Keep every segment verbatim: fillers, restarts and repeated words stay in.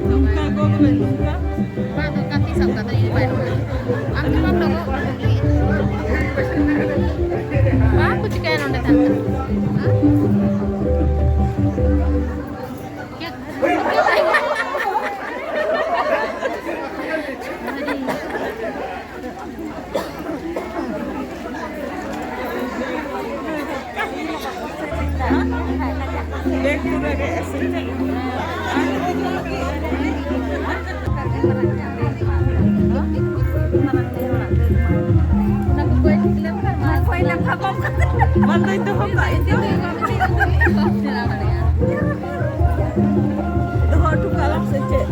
ᱱᱚᱝᱠᱟ ᱜᱚᱜ ᱵᱮᱱ, ᱱᱚᱝᱠᱟ᱾ ᱵᱟᱝ, ᱱᱚᱝᱠᱟ ᱛᱤ ᱥᱟᱵ ᱠᱟᱛᱮ ᱤᱧ ᱵᱟᱭ ᱨᱚᱲᱟ᱾ ᱟᱢ ᱫᱚ ᱵᱟᱢ ᱨᱚᱜᱚᱜ ᱠᱟᱱᱟ᱾ ᱵᱟᱝ ᱠᱚ ᱪᱤᱠᱟᱹᱭᱟ ᱱᱚᱰᱮ ᱛᱟᱦᱮᱱ ᱠᱟᱱᱟ᱾ ᱚᱱᱟ ᱠᱚ ᱠᱚᱭ ᱴᱷᱤᱠ ᱞᱮᱱ ᱠᱷᱟᱱ ᱢᱟ ᱠᱚᱭ ᱞᱮᱱ ᱠᱷᱟᱱ ᱠᱚᱢ ᱠᱟᱛᱮ᱾ ᱵᱟᱝ ᱫᱚᱧ ᱫᱚᱦᱚ ᱠᱟᱜ ᱤᱧ ᱫᱚ᱾ ᱫᱚᱦᱚ ᱦᱚᱴᱚ ᱠᱟᱜ ᱞᱟᱝ ᱥᱮ ᱪᱮᱫ?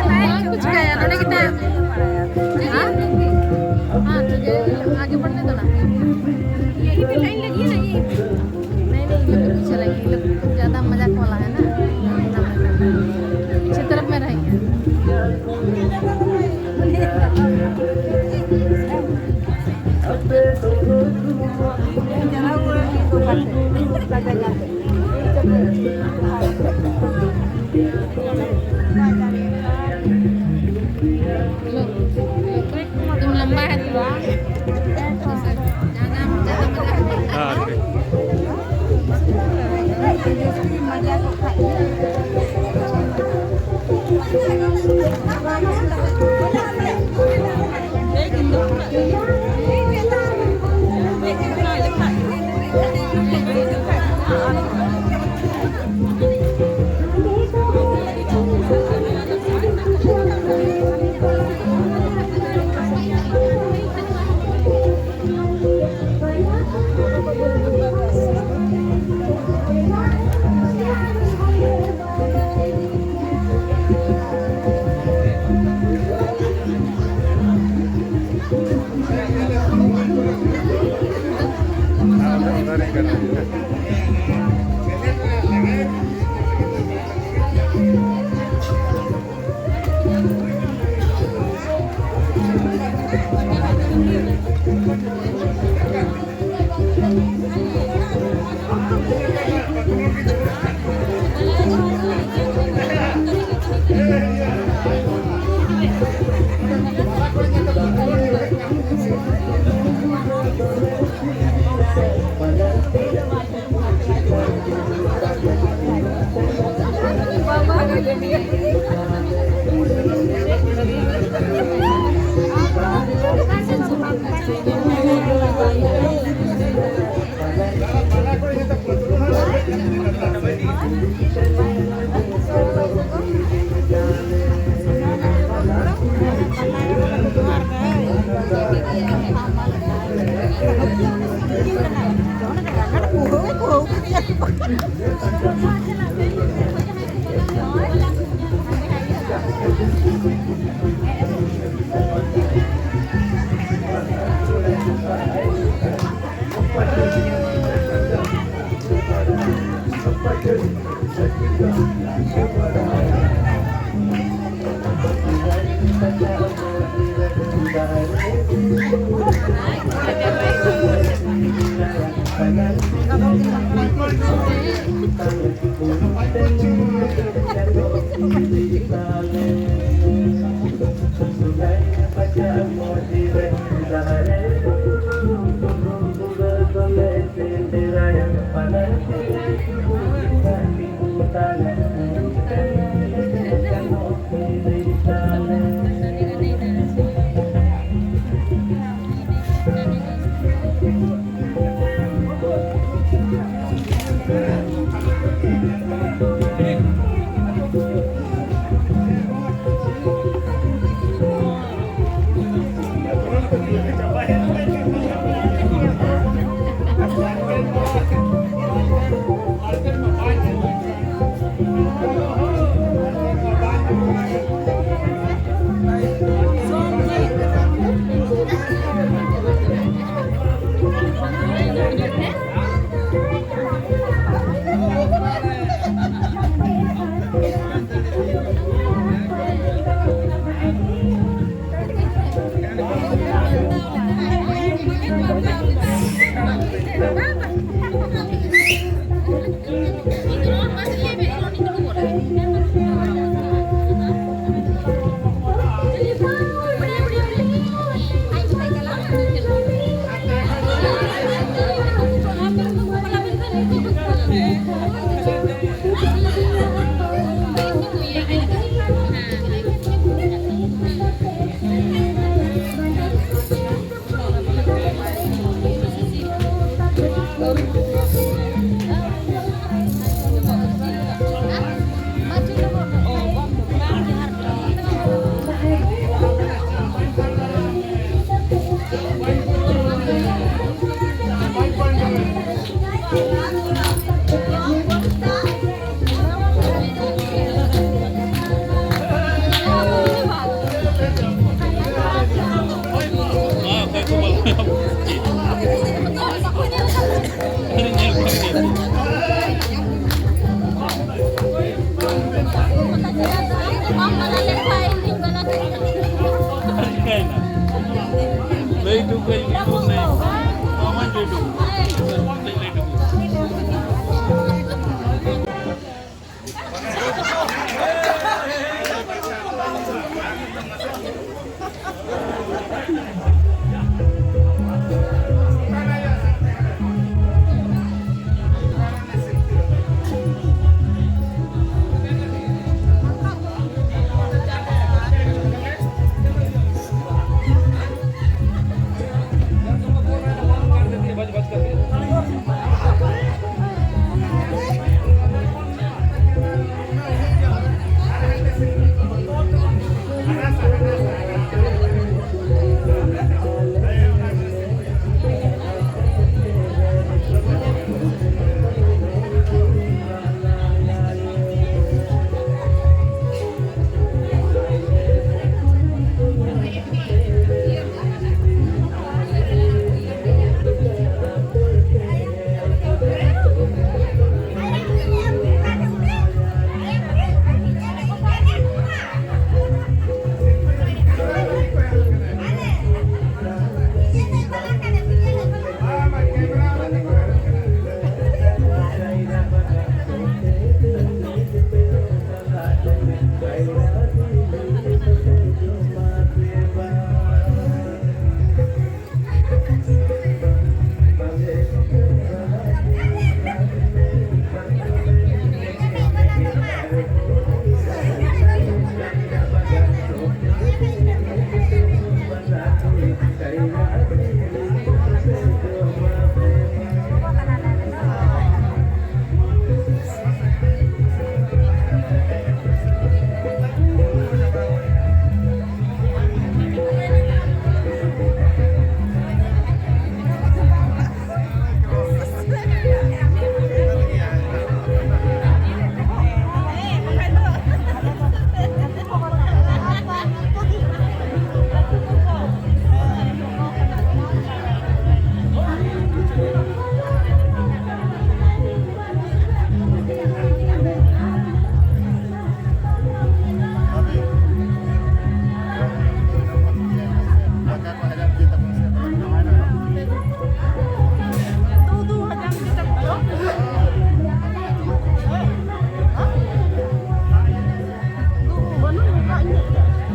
ᱵᱟᱝ ᱠᱚ ᱪᱤᱠᱟᱹᱭᱟ, ᱱᱚᱰᱮ ᱜᱮ ᱛᱟᱦᱮᱸ᱾ ᱦᱮᱸ? ᱦᱮᱸ, ᱴᱷᱤᱠ ᱜᱮᱭᱟ, ᱟᱜᱮ ᱵᱟᱲᱦᱟᱭ ᱫᱚ ᱱᱟ᱾ नहीं, नहीं, ये लोग पीछे रहेंगे, ये लोग ज़्यादा मजाक वाला है ना, पीछे तरफ में रहेंगे। तुम लंबा है तो। हाँ, ठीक।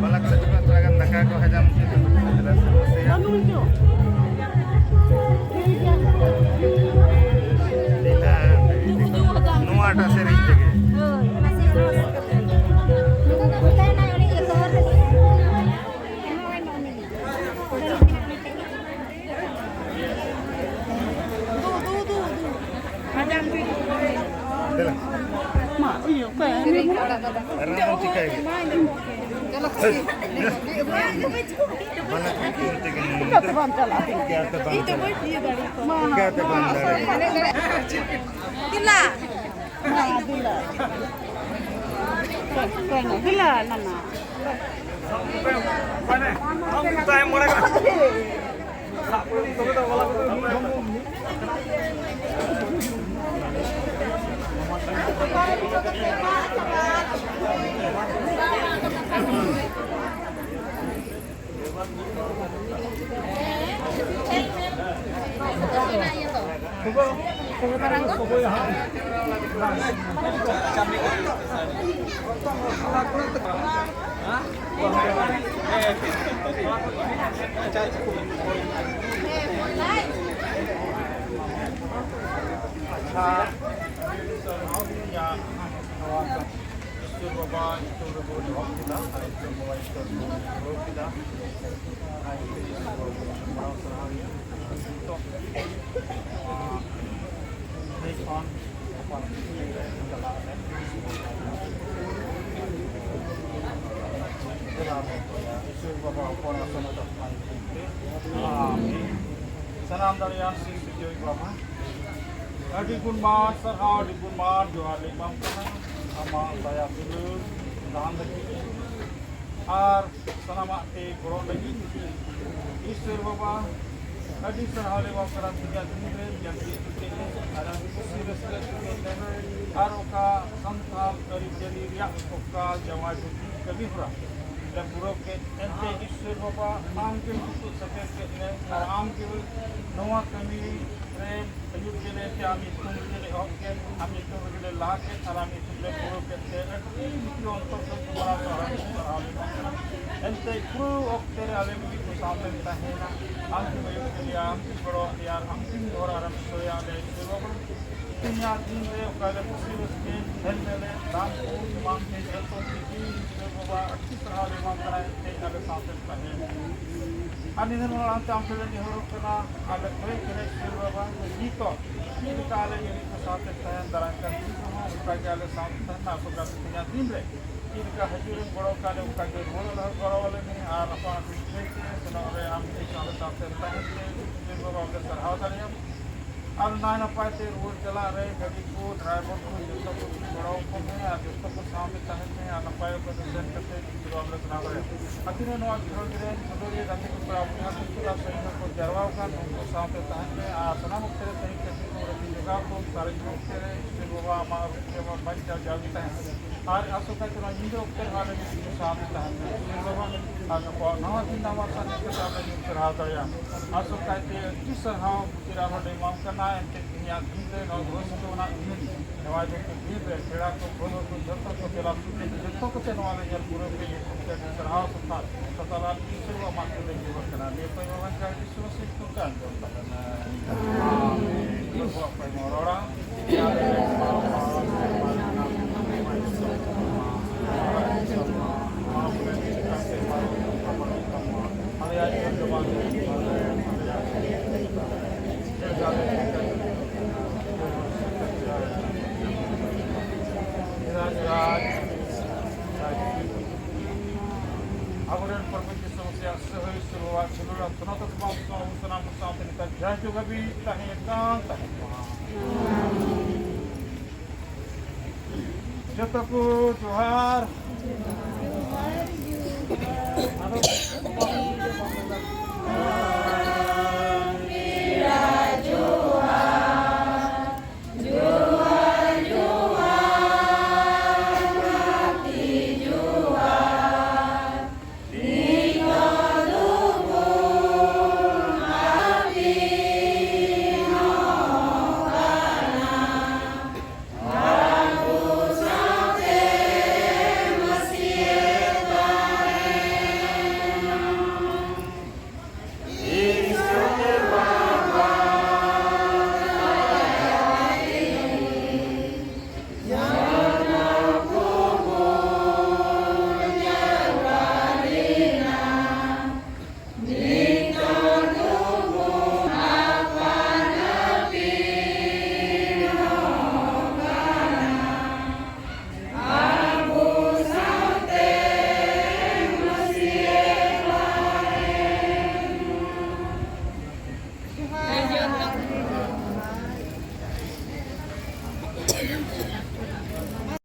ᱵᱟᱞᱟ ᱠᱚ ᱛᱷᱚᱲᱟ ᱜᱟᱱ ᱫᱟᱠᱟ ᱠᱚ ᱦᱟᱡᱟᱢ ᱦᱚᱪᱚᱭ ᱛᱟᱵᱚᱱᱟ, ᱪᱮᱫᱟᱜ ᱥᱮ ᱱᱟᱥᱮᱭᱟᱜ ᱞᱤᱞᱟ ᱱᱚᱣᱟᱴᱟᱜ ᱥᱮᱨᱮᱧ ᱛᱮᱜᱮ᱾ ᱫᱮᱞᱟ᱾ ᱢᱟ, ᱤᱭᱟᱹ, ᱚᱠᱚᱭ? ᱟᱨ ᱟᱢ ᱪᱤᱠᱟᱹᱭ ᱜᱮ? ᱵᱟᱞᱟ ᱠᱚ ᱛᱮᱜᱮ ᱪᱤᱠᱟᱹᱛᱮ ᱵᱟᱢ ᱪᱟᱞᱟᱜᱼᱟ? ᱪᱤᱠᱟᱹᱛᱮ ᱵᱟᱢ ᱪᱟᱞᱟᱜᱼᱟ? ᱢᱟ, ᱪᱤᱠᱟᱹᱛᱮ ᱵᱟᱢ ᱫᱟᱲᱮᱭᱟᱜᱼᱟ? ᱫᱮᱞᱟ᱾ ᱢᱟ, ᱫᱮᱞᱟ᱾ ᱫᱮᱞᱟ, ᱱᱟᱱᱟ᱾ ᱟᱪᱪᱷᱟ, ᱤᱥᱚᱨ ᱵᱟᱵᱟ ᱧᱩᱛᱩᱢ ᱨᱮᱵᱚᱱ ᱮᱦᱚᱵ ᱠᱮᱫᱟ, ᱟᱨ ᱤᱥᱚᱨ ᱵᱟᱵᱟ ᱧᱩᱛᱩᱢ ᱨᱮᱵᱚᱱ ᱯᱩᱨᱟᱹᱣ ᱠᱮᱫᱟ᱾ ᱟᱨ ᱤᱥᱚᱨ ᱵᱟᱵᱟ ᱥᱟᱨᱦᱟᱣ ᱜᱮ᱾ ᱱᱤᱛᱚᱜ ᱱᱚᱣᱟ ᱱᱚᱰᱮ ᱠᱷᱚᱱ ᱪᱟᱞᱟᱜ ᱨᱮ ᱤᱥᱚᱨ ᱵᱟᱵᱟ ᱦᱚᱯᱚᱱ ᱟᱥᱚᱱ ᱛᱟᱯᱟᱢ ᱛᱮ ᱥᱟᱱᱟᱢ ᱫᱟᱲᱮᱭᱟᱱ ᱥᱤᱨᱡᱚᱱᱤᱭᱟᱹ ᱵᱟᱵᱟ, ᱟᱹᱰᱤ ᱜᱩᱱ ᱢᱟᱱ ᱥᱟᱨᱦᱟᱣ, ᱟᱹᱰᱤ ᱜᱩᱱ ᱢᱟᱱ ᱡᱚᱦᱟᱨ ᱞᱮ ᱮᱢᱟᱢ ᱠᱟᱱᱟ᱾ ᱟᱢᱟᱜ ᱫᱟᱭᱟ ᱫᱩᱞᱟᱹᱲ ᱫᱟᱱ ᱞᱟᱹᱜᱤᱫ ᱟᱨ ᱥᱟᱱᱟᱢᱟᱜ ᱛᱮ ᱜᱚᱲᱚ ᱞᱟᱹᱜᱤᱫ ᱤᱥᱚᱨ ᱵᱟᱵᱟ ᱟᱹᱰᱤ ᱥᱟᱨᱦᱟᱣ ᱞᱮ ᱮᱢᱟᱢ ᱠᱟᱱᱟ᱾ ᱛᱮᱦᱮᱧᱟᱜ ᱫᱤᱱ ᱨᱮ ᱧᱮᱞ ᱠᱮᱫ ᱯᱮ ᱟᱨ ᱟᱹᱰᱤ ᱠᱩᱥᱤ ᱨᱟᱹᱥᱠᱟᱹ ᱠᱮᱫ ᱞᱮ ᱟᱨ ᱚᱠᱟ ᱥᱟᱱᱛᱟᱲ ᱟᱹᱨᱤᱪᱟᱹᱞᱤ ᱨᱮᱭᱟᱜ ᱚᱠᱟ ᱡᱟᱶᱟᱭ ᱫᱷᱩᱛᱤ ᱠᱟᱹᱢᱤ ᱦᱚᱨᱟ ᱞᱮ ᱯᱩᱨᱟᱹᱣ ᱠᱮᱫ᱾ ᱮᱱᱛᱮ ᱤᱥᱚᱨ ᱵᱟᱵᱟ ᱟᱢ ᱜᱮ ᱱᱤᱛᱚᱜ ᱥᱮᱴᱮᱨ ᱠᱮᱫ ᱞᱮ ᱟᱨ ᱟᱢ ᱜᱮ ᱱᱚᱣᱟ ᱠᱟᱹᱢᱤ ᱨᱮ ᱟᱹᱭᱩᱨ ᱠᱮᱫ ᱞᱮ ᱛᱮ ᱟᱢ ᱧᱩᱛᱩᱢ ᱨᱮᱜᱮ ᱞᱮ ᱮᱦᱚᱵ ᱠᱮᱫ, ᱟᱢ ᱧᱩᱛᱩᱢ ᱨᱮᱜᱮ ᱞᱮ ᱞᱟᱦᱟ ᱠᱮᱫ ᱟᱨ ᱟᱢ ᱧᱩᱛᱩᱢ ᱞᱮ ᱯᱩᱨᱟᱹᱣ ᱠᱮᱫ ᱛᱮ ᱟᱹᱰᱤ ᱢᱤᱫᱴᱤᱡ ᱚᱱᱛᱚᱨ ᱠᱷᱚᱱ ᱠᱚ ᱢᱟᱱᱟᱣ ᱥᱟᱨᱦᱟᱣ ᱞᱮ ᱮᱢᱟᱢ ᱠᱟᱱᱟ᱾ ᱮᱱᱛᱮ ᱯᱩᱨᱟᱹ ᱚᱠᱛᱮ ᱨᱮ ᱟᱞᱮ ᱢᱤᱫ ᱠᱚ ᱥᱟᱶ ᱛᱮᱢ ᱛᱟᱦᱮᱸᱭᱮᱱᱟ᱾ ᱟᱢ ᱜᱮᱢ ᱟᱹᱭᱩᱨ ᱠᱮᱫ ᱞᱮᱭᱟ, ᱟᱢ ᱜᱮᱢ ᱜᱚᱲᱚᱣᱟᱫ ᱞᱮᱭᱟ ᱟᱨ ᱟᱢ ᱜᱮᱢ ᱦᱚᱨ ᱟᱨᱮᱢ ᱥᱚᱭᱟ ᱟᱞᱮ ᱤᱥᱚᱨ ᱵᱟᱵᱟ᱾ ᱛᱮᱦᱮᱧᱟᱜ ᱫᱤᱱ ᱨᱮ ᱚᱠᱟ ᱨᱮ ᱠᱩᱥᱤ ᱨᱟᱹᱥᱠᱟᱹ ᱦᱮᱡ ᱞᱮᱱ ᱫᱟᱱ ᱠᱚ ᱮᱢᱟᱱ ᱛᱮ ᱡᱚᱛᱚ ᱠᱤᱪᱷᱩ ᱤᱥᱚᱨ ᱵᱟᱵᱟ ᱟᱹᱰᱤ ᱥᱟᱨᱦᱟᱣ ᱞᱮ ᱮᱢᱟᱢ ᱠᱟᱱᱟ, ᱮᱱᱛᱮ ᱟᱞᱮ ᱥᱟᱶᱛᱮ ᱛᱟᱦᱮᱸ᱾ ᱟᱨ ᱱᱤᱭᱟᱹ ᱢᱟᱲᱟᱝ ᱛᱮ ᱟᱢ ᱴᱷᱮᱱ ᱞᱮ ᱱᱮᱦᱚᱨᱚᱜ ᱠᱟᱱᱟ, ᱟᱞᱮ ᱠᱷᱚᱭ ᱠᱟᱱᱟ ᱤᱥᱚᱨ ᱵᱟᱵᱟ, ᱱᱤᱛᱚᱜ ᱪᱮᱫ ᱞᱮᱠᱟ ᱟᱞᱮ ᱡᱩᱫᱤ ᱠᱚ ᱥᱟᱶᱛᱮ ᱛᱟᱦᱮᱱ ᱫᱟᱨᱟᱭ ᱠᱟᱱ ᱫᱤᱱ ᱨᱮᱦᱚᱸ ᱚᱱᱠᱟ ᱜᱮ ᱟᱞᱮ ᱥᱟᱶᱛᱮ ᱛᱟᱦᱮᱱ ᱢᱟ᱾ ᱟᱥᱚᱠᱟ ᱛᱮᱦᱮᱧᱟᱜ ᱫᱤᱱ ᱨᱮ ᱪᱮᱫ ᱞᱮᱠᱟ ᱦᱤᱡᱩᱜ ᱨᱮᱢ ᱜᱚᱲᱚ ᱠᱟᱜ ᱞᱮ ᱚᱱᱠᱟ ᱜᱮ ᱨᱩᱣᱟᱹᱲ ᱟᱞᱮ ᱦᱚᱸ ᱜᱚᱲᱚ ᱟᱞᱮ ᱢᱮ᱾ ᱟᱨ ᱟᱯᱟᱱ ᱟᱹᱯᱤᱱ ᱛᱮ ᱥᱮᱱᱚᱜ ᱨᱮ ᱟᱢ ᱴᱷᱮᱱ ᱟᱞᱮ ᱥᱟᱶᱛᱮ ᱛᱟᱦᱮᱱ ᱛᱮ ᱤᱥᱚᱨ ᱵᱟᱵᱟ ᱞᱮ ᱥᱟᱨᱦᱟᱣ ᱫᱟᱲᱮᱭᱟᱢ᱾ ᱟᱨ ᱱᱟᱭ ᱱᱟᱯᱟᱭ ᱛᱮ ᱨᱩᱣᱟᱹᱲ ᱪᱟᱞᱟᱜ ᱨᱮ ᱜᱟᱹᱰᱤ ᱠᱚ, ᱰᱨᱟᱭᱵᱷᱟᱨ ᱠᱚ ᱡᱚᱛᱚ ᱠᱚ ᱜᱚᱲᱚ ᱟᱠᱚ ᱢᱮ ᱟᱨ ᱡᱚᱛᱚ ᱠᱚ ᱥᱟᱶ ᱛᱮ ᱛᱟᱦᱮᱱ ᱢᱮ ᱟᱨ ᱱᱟᱯᱟᱭ ᱚᱠᱚᱡ ᱛᱮ ᱥᱮᱱ ᱠᱟᱛᱮ ᱤᱥᱚᱨ ᱵᱟᱵᱟ ᱞᱮ ᱥᱟᱨᱦᱟᱣ ᱫᱟᱲᱮᱭᱟᱢ᱾ ᱟᱨ ᱛᱤᱱᱟᱹᱜ ᱱᱚᱣᱟ ᱠᱷᱮᱞᱳᱰ ᱨᱮ ᱠᱷᱮᱞᱳᱰᱤᱭᱟᱹ ᱜᱟᱛᱮ ᱠᱚ ᱠᱚᱲᱟ ᱵᱚᱭᱦᱟ ᱠᱚ ᱥᱟᱶ ᱛᱮ ᱛᱟᱦᱮᱱ ᱢᱮ ᱟᱨ ᱥᱟᱱᱟᱢ ᱚᱠᱛᱮ ᱨᱮ ᱛᱟᱦᱮᱸ ᱠᱟᱛᱮ ᱠᱚ ᱨᱟᱹᱥᱠᱟᱹ ᱡᱚᱜᱟᱣ ᱠᱚ ᱥᱟᱨᱮᱡ ᱚᱠᱛᱮ ᱨᱮ ᱤᱥᱚᱨ ᱵᱟᱵᱟ ᱟᱢᱟᱜ ᱨᱩᱯ ᱨᱮ ᱵᱟᱧᱪᱟᱣ ᱡᱟᱣᱜᱮ ᱛᱟᱦᱮᱱ ᱢᱮ᱾ ᱟᱨ ᱟᱥᱚᱠᱟᱭ ᱛᱮ ᱱᱚᱣᱟ ᱧᱤᱫᱟᱹ ᱚᱠᱛᱮ ᱨᱮᱦᱚᱸ ᱟᱞᱮ ᱢᱤᱫ ᱥᱟᱶ ᱛᱮ ᱛᱟᱦᱮᱱ ᱢᱮ᱾ ᱤᱥᱚᱨ ᱵᱟᱵᱟ, ᱟᱨ ᱱᱩᱠᱩᱣᱟᱜ ᱱᱟᱣᱟ ᱫᱤᱱ ᱱᱟᱣᱟ ᱥᱟᱞ ᱦᱮᱡ ᱠᱟᱛᱮ ᱟᱞᱮ ᱧᱩᱛ ᱥᱟᱨᱦᱟᱣ ᱫᱟᱲᱮᱭᱟᱜ ᱢᱟ᱾ ᱟᱥᱚᱠᱟᱭ ᱛᱮ ᱟᱹᱰᱤ ᱥᱟᱨᱦᱟᱣ ᱵᱩᱡᱷᱟᱹᱣ ᱟᱨᱦᱚᱸ ᱞᱮ ᱮᱢᱟᱢ ᱠᱟᱱᱟ᱾ ᱮᱱᱛᱮ ᱛᱮᱦᱮᱧᱟᱜ ᱫᱤᱱ ᱨᱮ ᱱᱚᱣᱟ ᱜᱨᱚᱦᱚᱥᱛᱷᱚ ᱨᱮᱱᱟᱜ ᱫᱤᱱ, ᱱᱚᱣᱟ ᱡᱚᱛᱚ ᱫᱤᱱ ᱨᱮ ᱯᱮᱲᱟ ᱠᱚ, ᱯᱟᱹᱲᱦᱟᱹ ᱠᱚ, ᱡᱚᱛᱚ ᱠᱚ ᱫᱮᱞᱟ ᱥᱮᱴᱮᱨ, ᱡᱚᱛᱚ ᱠᱚᱛᱮ ᱱᱚᱣᱟ ᱨᱮ ᱧᱮᱞ ᱯᱩᱨᱟᱹᱣ ᱯᱮ, ᱧᱮᱞ ᱯᱩᱨᱟᱹᱣ ᱯᱮ, ᱥᱟᱨᱦᱟᱣ ᱥᱟᱛᱟᱞ, ᱥᱟᱛᱟᱞᱟᱞ ᱤᱥᱚᱨ ᱵᱟᱵᱟ ᱢᱟ ᱠᱚ ᱞᱟᱹᱭ ᱡᱚᱦᱟᱨ ᱠᱟᱱᱟ᱾ ᱱᱤᱭᱟᱹ ᱛᱟᱭᱚᱢ ᱟᱵᱚᱱ ᱡᱟᱦᱟᱸ ᱤᱥᱚᱨ ᱥᱤᱠᱷ ᱠᱚ ᱠᱟᱱ ᱡᱚᱢ ᱛᱟᱵᱚᱱᱟ᱾ ᱟᱢᱮᱱ᱾ ᱡᱚᱦᱟᱨ ᱠᱚ ᱨᱚᱲᱟ᱾ ᱟᱵᱚᱨᱮᱱ ᱯᱨᱚᱵᱷᱩ ᱡᱤᱥᱩ ᱢᱟᱥᱤᱭᱟᱜ ᱥᱟᱹᱦᱟᱹᱭ ᱥᱩᱞᱣᱟ ᱪᱷᱩᱞᱩᱞᱟ ᱥᱚᱱᱟᱛᱚᱱ ᱵᱟᱝ ᱥᱟᱶ ᱥᱟᱱᱟᱢ ᱠᱚ ᱥᱟᱶᱛᱮ ᱱᱮᱛᱟᱨ ᱡᱟᱭ ᱡᱩᱜᱽ ᱦᱟᱹᱵᱤᱡ ᱛᱟᱦᱮᱸ ᱠᱟᱱ ᱛᱟᱦᱮᱸ ᱠᱚᱜᱼᱟ᱾ ᱡᱚᱛᱚ ᱠᱚ ᱡᱚᱦᱟᱨ᱾